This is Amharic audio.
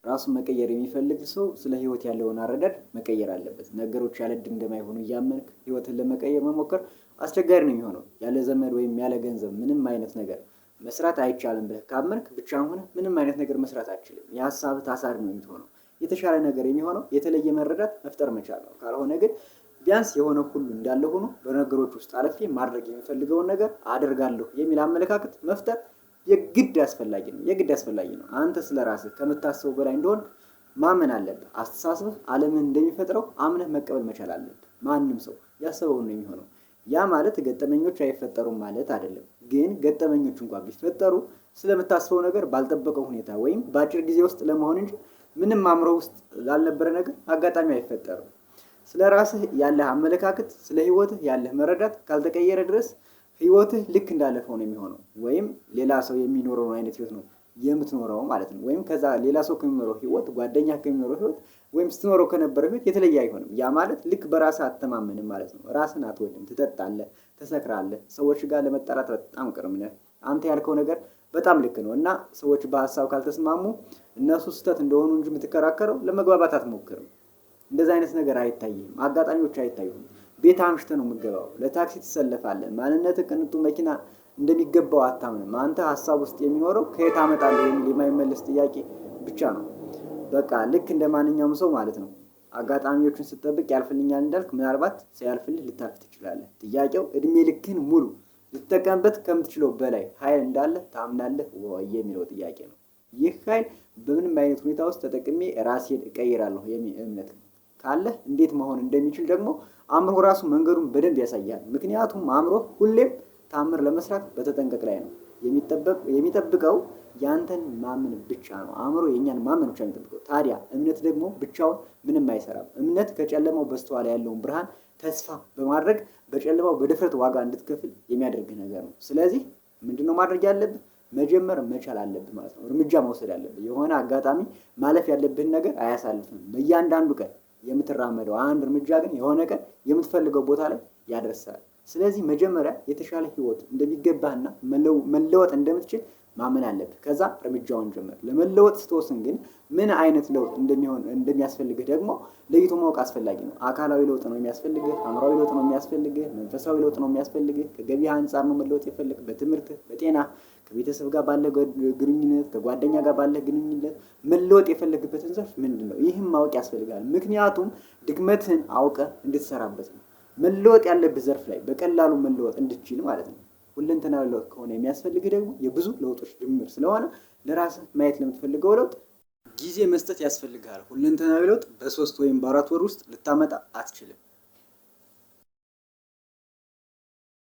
ራሱን መቀየር የሚፈልግ ሰው ስለ ህይወት ያለውን አረዳድ መቀየር አለበት። ነገሮች ያለ እድል እንደማይሆኑ እያመንክ ህይወትን ለመቀየር መሞከር አስቸጋሪ ነው የሚሆነው። ያለ ዘመድ ወይም ያለ ገንዘብ ምንም አይነት ነገር መስራት አይቻልም ብለህ ካመንክ ብቻህን ሆነህ ምንም አይነት ነገር መስራት አትችልም። የሀሳብ ታሳሪ ነው የምትሆነው። የተሻለ ነገር የሚሆነው የተለየ መረዳት መፍጠር መቻል ነው። ካልሆነ ግን ቢያንስ የሆነ ሁሉ እንዳለ ሆኖ በነገሮች ውስጥ አልፌ ማድረግ የሚፈልገውን ነገር አደርጋለሁ የሚል አመለካከት መፍጠር የግድ አስፈላጊ ነው። የግድ አስፈላጊ ነው። አንተ ስለ ራስህ ከምታስበው በላይ እንደሆን ማመን አለብህ። አስተሳሰብህ ዓለምን እንደሚፈጥረው አምነህ መቀበል መቻል አለብህ። ማንም ሰው ያሰበውን ነው የሚሆነው። ያ ማለት ገጠመኞች አይፈጠሩም ማለት አይደለም። ግን ገጠመኞች እንኳን ቢፈጠሩ ስለምታስበው ነገር ባልጠበቀው ሁኔታ ወይም በአጭር ጊዜ ውስጥ ለመሆን እንጂ ምንም አእምሮ ውስጥ ላልነበረ ነገር አጋጣሚ አይፈጠርም። ስለ ራስህ ያለህ አመለካከት፣ ስለ ህይወትህ ያለህ መረዳት ካልተቀየረ ድረስ ህይወትህ ልክ እንዳለፈው ነው የሚሆነው፣ ወይም ሌላ ሰው የሚኖረውን አይነት ህይወት ነው የምትኖረው ማለት ነው። ወይም ከዛ ሌላ ሰው ከሚኖረው ህይወት፣ ጓደኛ ከሚኖረው ህይወት ወይም ስትኖረው ከነበረው ህይወት የተለየ አይሆንም። ያ ማለት ልክ በራስህ አትተማመንም ማለት ነው። ራስህን አትወድም፣ ትጠጣለህ፣ ትሰክራለህ፣ ሰዎች ጋር ለመጣላት በጣም ቅርብ ነህ። አንተ ያልከው ነገር በጣም ልክ ነው እና ሰዎች በሀሳብ ካልተስማሙ እነሱ ስህተት እንደሆኑ እንጂ የምትከራከረው ለመግባባት አትሞክርም። እንደዛ አይነት ነገር አይታይህም፣ አጋጣሚዎች አይታዩህም። ቤት አምሽተህ ነው የምትገባው፣ ለታክሲ ትሰለፋለህ። ማንነትህ ቅንጡ መኪና እንደሚገባው አታምንም። አንተ ሀሳብ ውስጥ የሚኖረው ከየት አመጣለሁ የሚል የማይመለስ ጥያቄ ብቻ ነው። በቃ ልክ እንደ ማንኛውም ሰው ማለት ነው። አጋጣሚዎችን ስትጠብቅ ያልፍልኛል እንዳልክ ምናልባት ሳያልፍልህ ልታልፍ ትችላለህ። ጥያቄው እድሜ ልክህን ሙሉ ልትጠቀምበት ከምትችለው በላይ ኃይል እንዳለ ታምናለህ ወይ የሚለው ጥያቄ ነው። ይህ ኃይል በምንም አይነት ሁኔታ ውስጥ ተጠቅሜ ራሴን እቀይራለሁ የሚል እምነት ካለህ እንዴት መሆን እንደሚችል ደግሞ አእምሮ ራሱ መንገዱን በደንብ ያሳያል። ምክንያቱም አእምሮ ሁሌም ታምር ለመስራት በተጠንቀቅ ላይ ነው። የሚጠብቀው ያንተን ማመን ብቻ ነው። አእምሮ የእኛን ማመን ብቻ ነው የሚጠብቀው። ታዲያ እምነት ደግሞ ብቻውን ምንም አይሰራም። እምነት ከጨለማው በስተኋላ ያለውን ብርሃን ተስፋ በማድረግ በጨለማው በድፍረት ዋጋ እንድትከፍል የሚያደርግህ ነገር ነው። ስለዚህ ምንድነው ማድረግ ያለብህ? መጀመር መቻል አለብህ ማለት ነው። እርምጃ መውሰድ አለብህ። የሆነ አጋጣሚ ማለፍ ያለብህን ነገር አያሳልፍም። በእያንዳንዱ ቀን የምትራመደው አንድ እርምጃ ግን የሆነ ቀን የምትፈልገው ቦታ ላይ ያደርሳል። ስለዚህ መጀመሪያ የተሻለ ህይወት እንደሚገባህና መለወጥ እንደምትችል ማመን አለብህ። ከዛ እርምጃውን ጀምር። ለመለወጥ ስትወስን ግን ምን አይነት ለውጥ እንደሚሆን እንደሚያስፈልግህ ደግሞ ለይቶ ማወቅ አስፈላጊ ነው። አካላዊ ለውጥ ነው የሚያስፈልግህ፣ አእምሯዊ ለውጥ ነው የሚያስፈልግህ፣ መንፈሳዊ ለውጥ ነው የሚያስፈልግህ፣ ከገቢህ አንፃር ነው መለወጥ የፈለግህ፣ በትምህርትህ፣ በጤና፣ ከቤተሰብ ጋር ባለ ግንኙነት፣ ከጓደኛ ጋር ባለ ግንኙነት መለወጥ የፈለግበትን ዘርፍ ምንድን ነው? ይህም ማወቅ ያስፈልጋል። ምክንያቱም ድክመትህን አውቀህ እንድትሰራበት ነው። መለወጥ ያለብህ ዘርፍ ላይ በቀላሉ መለወጥ እንድትችል ማለት ነው። ሁለንተናዊ ለውጥ ከሆነ የሚያስፈልግህ ደግሞ የብዙ ለውጦች ድምር ስለሆነ ለራስህ ማየት ለምትፈልገው ለውጥ ጊዜ መስጠት ያስፈልግሃል። ሁለንተናዊ ለውጥ በ3 ወይም በ4 ወር ውስጥ ልታመጣ አትችልም።